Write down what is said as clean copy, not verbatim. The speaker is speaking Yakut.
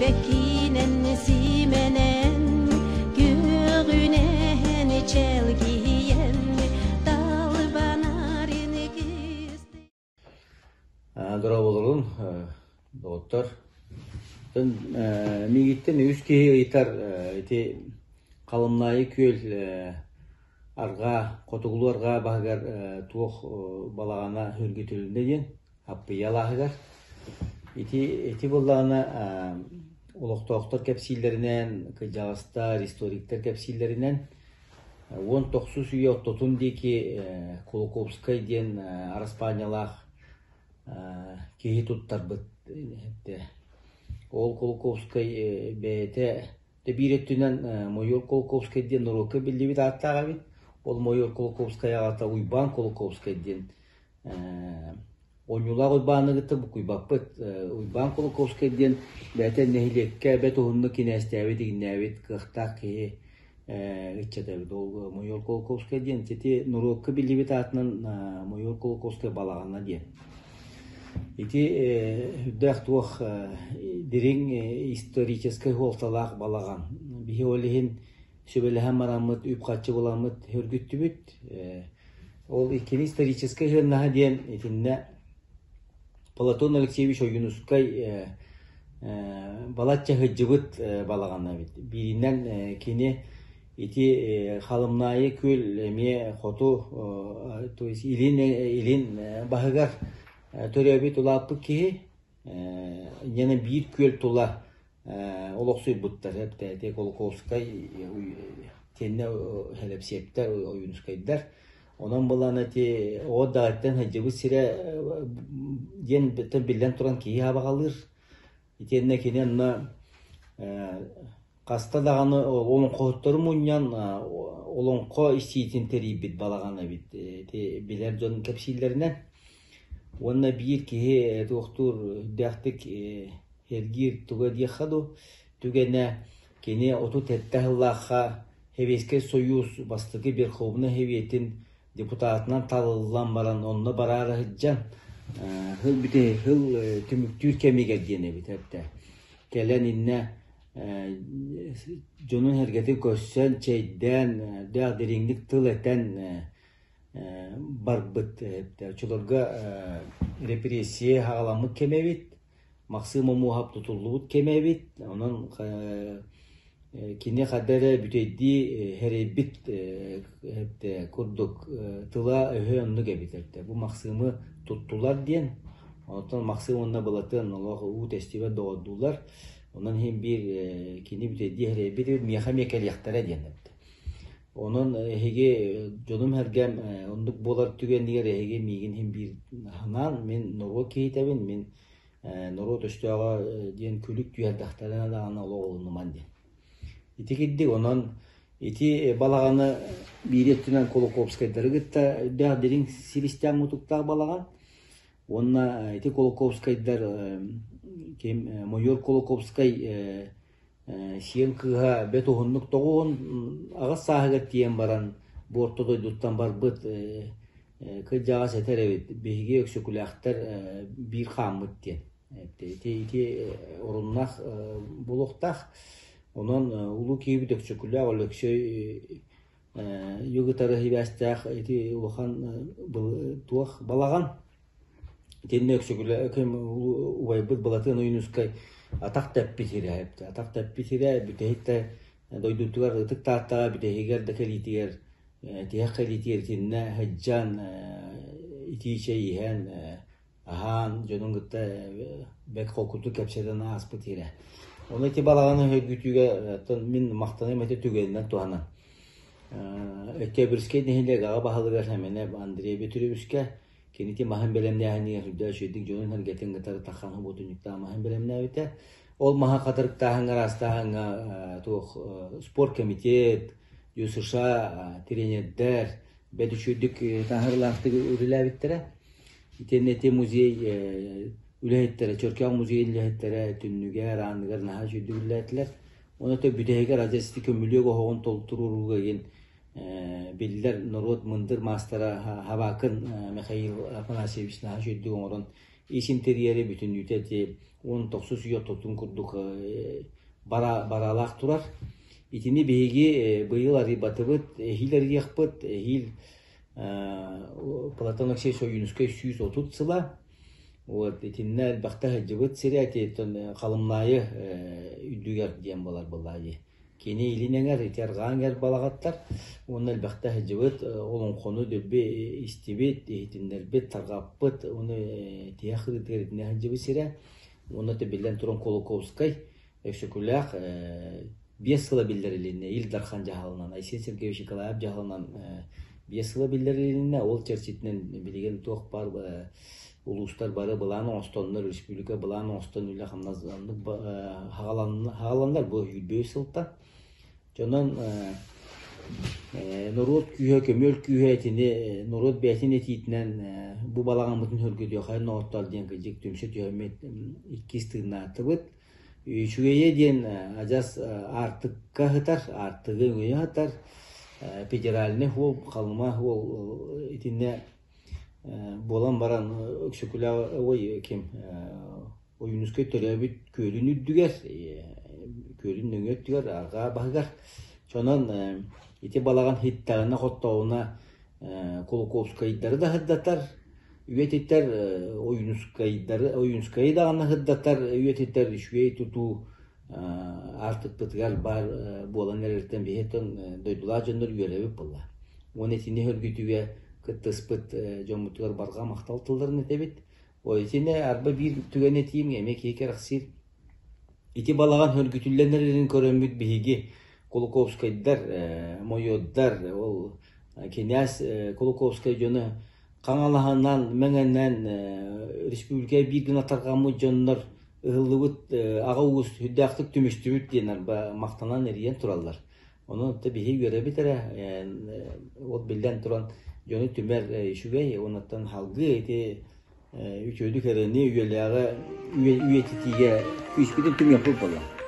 Сибэккинэн симэнэн, күөҕүнэн чэлгийэн, талбанарын кисти Дорооболорун, доҕоттор. Миигиттэн үс киһи ыйытар ити Халымнаайы күөл арҕаа, хотугулуу арҕаа баһыгар туох балаҕана үргүтүлүннэ диэн Аппыйа алааһыгар. Ити ити буоллаҕына олохтоохтор кэпсииллэринэн, кырдьаҕастар, историктар кэпсииллэринэн 19 үйэ ортотун диэки Кулаковскай диэн араспаанньалаах киһи туттарбыт этэ. Ол Кулаковскай бэйэтэ биир өттүнэн Мойуор Кулаковскай диэн норуокка биллибит ааттаах эбит. Ол Мойуор Кулаковскай аҕата Уйбаан Кулаковскай диэн Оонньуулаах Уйбааны кытта буккуйбаппыт. Уйбаан Кулаковскай диэн бэйэтэ нэһилиэккэ бэрт уһуннук кинээстээбит, игиннээбит кыахтаах киһи ыччата эбит. Ол Мойуор Кулаковскай диэн ити норуокка биллибит аатынан Мойуор Кулаковскай балаҕана диэн. Ити үрдээх туох дириҥ историческай суолталаах балаҕан. Биһи ол иһин сүбэлэһэн бараммыт, үп-харчы буламмыт өргүттүбүт. Ол иккини историческай сыаннаһа диэн итиннэ Платон Алексеевич Ойуунускай балачча сылдьыбыт балаҕана эбит. Бииринэн кини ити Халымнаайы күөл эмиэ хоту, то есть илин илин баһыгар төрөөбүт улааппыт киһи. Инньэ биир күөл тула олохсуйбуттар эбэтэ Кулаковскай итиэннэ Хэлэпсиэптэр Ойуунускайдар онон булан ити оҕо даҕаттан сылдьыбыт сирэ диэн биллэн туран киһи абаҕалыыр итиэннэ кини онно хаста даҕаны олоҥхоһуттары мунньан олоҥхо истиитин тэрийбит балаҕан эбит ити билэр дьон кэпсииллэринэн уонна биир киһи туохтуур үрдээхтик Эргиир туга диэххэ дуу, түгэнэ кини 37 сыллаахха Сэбиэскэй Сойуус бастакы Верховнай Сэбиэтин депутатынан талыллан баран онно бараары сылдьан сыл бүтэ сыл түмүктүүр кэмигэр диэн эбит этэ. Кэлэн иннэ дьонун-сэргэтин көрсөн, чэйдээн, дээх дириҥник тыл этэн барбыт. Оччолорго репрессия саҕаламмыт кэмэ эбит. Махсыым Омуоһап тутуллубут кэмэ эбит. Онон кини ханна эрэ бүтэйдии эрэйбит курдук тыла-өһө оннук эбит этэ. Бу Махсыымы туттулар диэн. Оттон Махсыым уонна Былатыан олох уу тэстибэт доҕордуулар. Онон иһин биир кини бүтэйдии эрэйбит эбит, миэхэ эмиэ кэлиэхтэрэ диэн эбит. Онон эһиги дьонум-сэргэм оннук буолар түгэнигэр эһиги миигин иһин биир санаан, мин норуот киһитэбин, мин норуот өстөөҕө диэн күлүк түһэрдэхтэринэ даҕаны олох олунуман диэн. Ити кирдик онон ити балаҕаны биир өттүнэн Кулаковскайдары кытта үрдээх дириҥ силистээх мутуктаах балаҕан уонна ити Кулаковскайдар ким Мойуор Кулаковскай Сиэн кыыһа бэрт уһуннук 98 сааһыгар тиийэн баран бу орто дойдуттан барбыт кырдьаҕас этэр эбит, биһиги Өксөкүлээхтэр биир хааммыт диэн. Ити ити оруннаах буолуохтаах. Онон улуу киһибит Өксөкүлээх Өлөксөй югытары сибээстээх ити улахан туох балаҕан Итиннэ Өксөкүлээх убайбыт Былатыан Ойуунускай атах тэппит сирэ атах тэппит сирэ бүтэһик да дойдутугар Ытык Тааттаҕа бүтэһигэр да кэлиитигэр тиһэх кэлиитигэр итиннэ сылдьан итии чэй иһэн аһаан дьонун кытта бэрт холкутук кэпсэтэн ааспыт сирэ. Ону ити балаҕаны өйгүтүүгэ мин махтаныам этэ түгэнинэн туһанан. Өктөөбүрскэй нэһилиэк аҕа баһылыгар Сэмэнэп Андрей Бөтүрүөбүскэ Кини ити маһын бэлэмнээһинигэр сүрдээх үчүгэйдик дьонун-сэргэтин кытары таххан хобуотунньуктаах маһын бэлэмнээбитэ. Ол маһы хатырыктааһыҥҥа, ыраастааһыҥҥа туох спорт комитет, ЮСШ тренердэр бэрт үчүгэйдик таһаарыылаахтык үлэлээбиттэрэ. Итиэннэ ити музей үлэһиттэрэ, Чөркөөх музейын үлэһиттэрэ түннүгэр, ааныгар наһаа үчүгэйдик үлэлээтилэр. Онон бүтэһигэр адьас ити көмүлүөк оһоҕун туруорууга игин биллэр норуот мындыр маастара Хабакын Михаил Афанасьевич наһаа үчүгэйдик оҥорон Ис интерьери бүтүннүүтэ ити 19 үйэ ортотун курдук бараалаах турар. Итини биһиги быйыл арыйбатыбыт, эһиил арыйыахпыт, эһиил Платон Алексеевич Ойуунускай 130 сыла. Вот итиннэ элбэхтэ сылдьыбыт сирэ ити Халымнаайы үрдүгэр диэн буолар буоллаа дии. Кини илин эҥэр, ити арҕаа эҥэр балаҕаттар уонна элбэхтэ сылдьыбыт, олоҥхону дөлбү истибит, иһитиннэрбит, тарҕаппыт, уонна тиһэх ырыытыгар итиннэ сылдьыбыт сирэ. Уонна биллэн туран Кулаковскай Өксөкүлээх 5 сыла биллэрилиннэ Ил Дархан дьаһалынан, Айсен Сергеевич Николаев дьаһалынан 5 сыла биллэрилиннэ. Ол чэрчитинэн билигин туох баар улуустар бары былаан оҥостоннор, республика былаан оҥостон үлэ-хамнас хаҕаланнар бу 25 сылтан. Дьонон норуот күүһэ, көмүөл күүһэ итини норуот бэйэтин этиитинэн бу балаҕаммытын хөргүтүөххэ норуоттар диэн кырдьык түмсэ түһэммит иккис тыыннаатыбыт. Үчүгэйэ диэн адьас аартыкка сытар, аартыгы өҥөйө сытар, федеральный суол, Халыма суол итиннэ буолан баран Өксөкүлээх ой ким Ойуунускай төрөөбүт күөлүн үрдүгэр, күөлүн нөҥүө өттүгэр арҕаа баһыгар. Онон ити балаҕан иһиттэҕинэ-хоттоҕуна Кулаковскайдары да сырдатар, үйэтитэр Ойуунускайдары Ойуунускайы даҕаны сырдатар, үйэтитэр үчүгэй тутуу аартыкпытыгар баар буолан эрэриттэн биһи оттон дойдулаах дьоннор үөрэбит буолла. Уонна итини сөргүтүүгэ кыттыспыт дьоммутугар барҕа махтал тылларын этэбит. Итини арба биир түгэн этиим эмиэ киһи кэрэхсиир. Ити балаҕан сөргүтүллэн эрэрин көрөммүт биһиги Кулаковскайдар, Мойуоддар, ол кинээс Кулаковскай дьоно Хаҥалаһынан, Мэҥэнэн республика биир гына тарҕаммыт дьоннор ыһыллыбыт аҕа уус сүрдээхтик түмүстүбүт диэн арба махтанан эрийэн тураллар. Онон биһи үөрэбит эрэ, ол биллэн туран дьону түмэр үчүгэй, онуттан салгыы ити үтүөлүк эрэни үйэлээҕи үйэтитиигэ күүспүтүн түмүөхпүт буолла.